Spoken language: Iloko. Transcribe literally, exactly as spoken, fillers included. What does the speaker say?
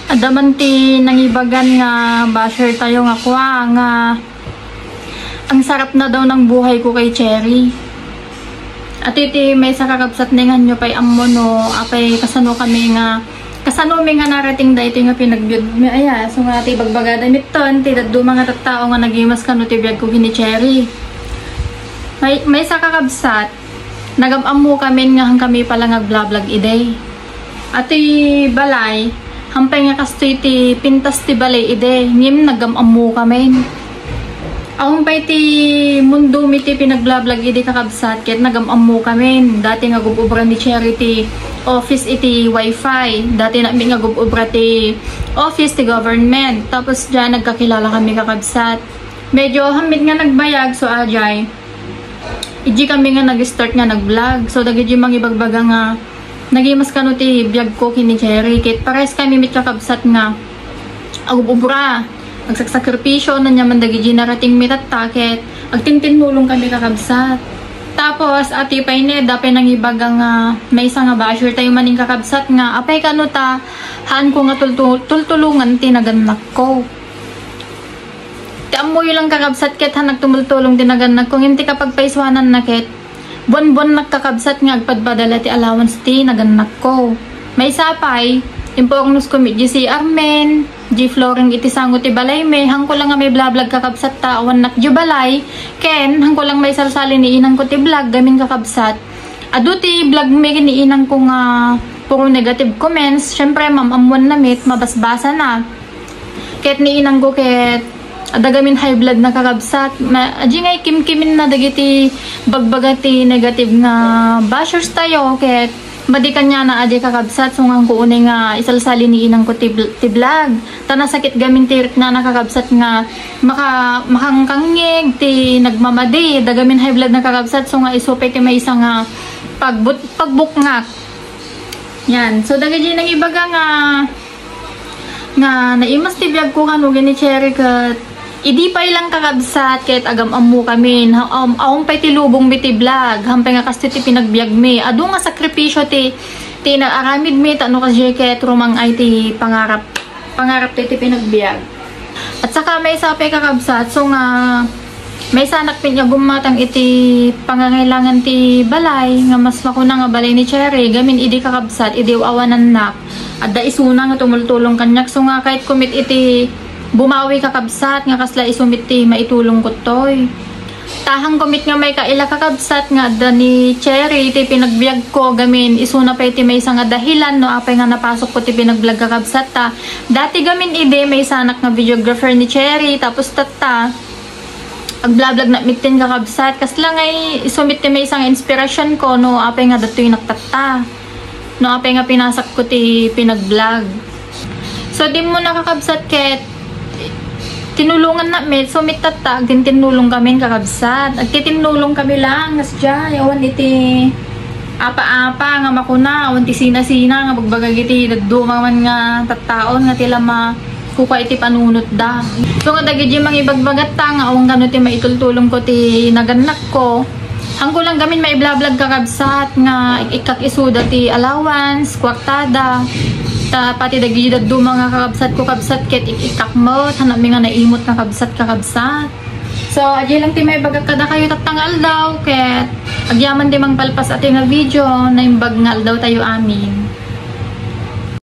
Adda man ti nangibagan nga basher tayo nga kua nga ang sarap na daw ng buhay ko kay Cherry. At iti maysa kakabsat, nengneng nyo pay ammo no apay kasano kami nga, kasano mi nga narating daytoy nga pinagbiag mi aya. So nga ti bagbagada mitton ti dadduma nga tattao nga nagimas kano ti biag ko ken ni Cherry. May, maysa kakabsat, nagam-ammo kami nga han kami pala nga agblablag idi. Ati balay, hampay nga kastoy ti pintas ti balay idi, ngem nagam-ammo kami. Awan pay ti mundo mi ti pinagblablag idi kakabsat, ket nagam-ammo kami. Dati nga gub-obra ni Cherry ti office iti wifi. Dati na mi nga gub-obra ti office ti government. Tapos diay nagkakilala kami kakabsat. Medyo hammit nga nagbayag, so ajay. Idi kami nga nag-start nga nag-vlog. So, dagiti mangibagbaga nga nagimas kano ti biag ko ken ni Cherry. Ket pares kami met kakabsat nga agub-ubra, agsaksakripisyo, ania man dagiti narating mi tatta, ket agtintinnulong kami kakabsat. Tapos, ati pay ni, adda pay nangibaga nga maysa nga basher tayo manen kakabsat nga, apay kano ta, haan ko nga tultu-, tultulongan ti nagannak ko. Ti ammoyo lang kakabsat ket han nagtumultulong ti nagannak ko, ngem ti kapagpaisuananna ket buan-buannak kakabsat nga agpadpadala ti allowance ti nagannak ko. Maysa pay, impuornos ko met di si Armen, di Floring iti sango ti balay mi, hanko lang nga maiblablag kakabsat ta awannak di balay, ken hanko lang maisalsali ni inang ko ti vlog gamin kakabsat. Adu ti vlog mi ken ni inang ko nga puro negative comments, syempre, maam-ammoanna met, mabasbasana. Ket ni inang ko ket adda gamin high blood na kakabsat. Ma-, adi nga ikimkiminna dagiti bagbaga ti negative nga bashers tayo, ket madi kaniana adi kakabsat, so nga hanko unay nga isalsali ni inang ko ti bl-, ti vlog. Ta nasakit gamin ti riknana kakabsat nga maka-, makangkangngeg ti nagmamadi, adda gamin high blood na kakabsat, so nga isu pay ti maysa nga pagbut-, pagbukngat. Yan. So, dagiti nangibaga nga nga naimas ti biag ko kano ken ni Cherry ket idi pay lang kakabsat ket agam-ammo kami. Ha-, um, awan pay ti lubong mi ti vlog, hampay nga kastoy ti pinagbiag mi. Adu nga sakripisyo ti, ti naaramid mi, ta no kasdiay ket rumang-ay ti pangarap, pangarap ti, ti pinagbiag. At saka maysa pay kakabsat, so nga maysanak met nga gummatang iti pangangailangan ti balay, nga mas makuna nga balay ni Cherry, gamin idi kakabsat, idi aw-awanannak. Adda isuna nga tumultulong kaniak, so nga kayatko met iti bumawi kakabsat, nga kasla isu met ti maitulong ko toy. Ta hanko met nga maikaila kakabsat nga adda ni Cherry iti pinagbiag ko, gamin isuna pay ti maysa nga dahilan no apay nga napasok ko ti pinagbiag kakabsat ta. Dati gamin idi maysanak nga videographer ni Cherry, tapos tatta, agblablag na met ti kakabsat. Kasla nga i-, isu met ti maysa nga inspirasyon ko no apay nga datoy naktatta. No apay nga pinasak ko ti pinagblog. So, di mo nakakabsat ket tinulungan na met, so met tatta, agtintinnulong kami kakabsat. Agtitinulong kami lang, nasdiay, awan iti apa-apa nga makuna, awan ti sina-sina nga bagbaga iti dadduma man nga tattaon nga ti lama kukua iti panunotda. So nga dagiti mangibagbagatta nga awan kano ti maitultulong ko ti nagannak ko. Hanko lang gamin maiblablag kakabsat nga ik-ikkak isuda ti allowance, kwartada. Ta pati dagiti dadduma nga kakabsat ko kabsat ket ik-ikkak met, hanami nga naimot nga kabsat kakabsat. So, adi lang ti maibagak kadakayo tatta nga aldaw, ket agyaman ti mangpalpas ati nga video, naimbag nga aldaw tayo amin.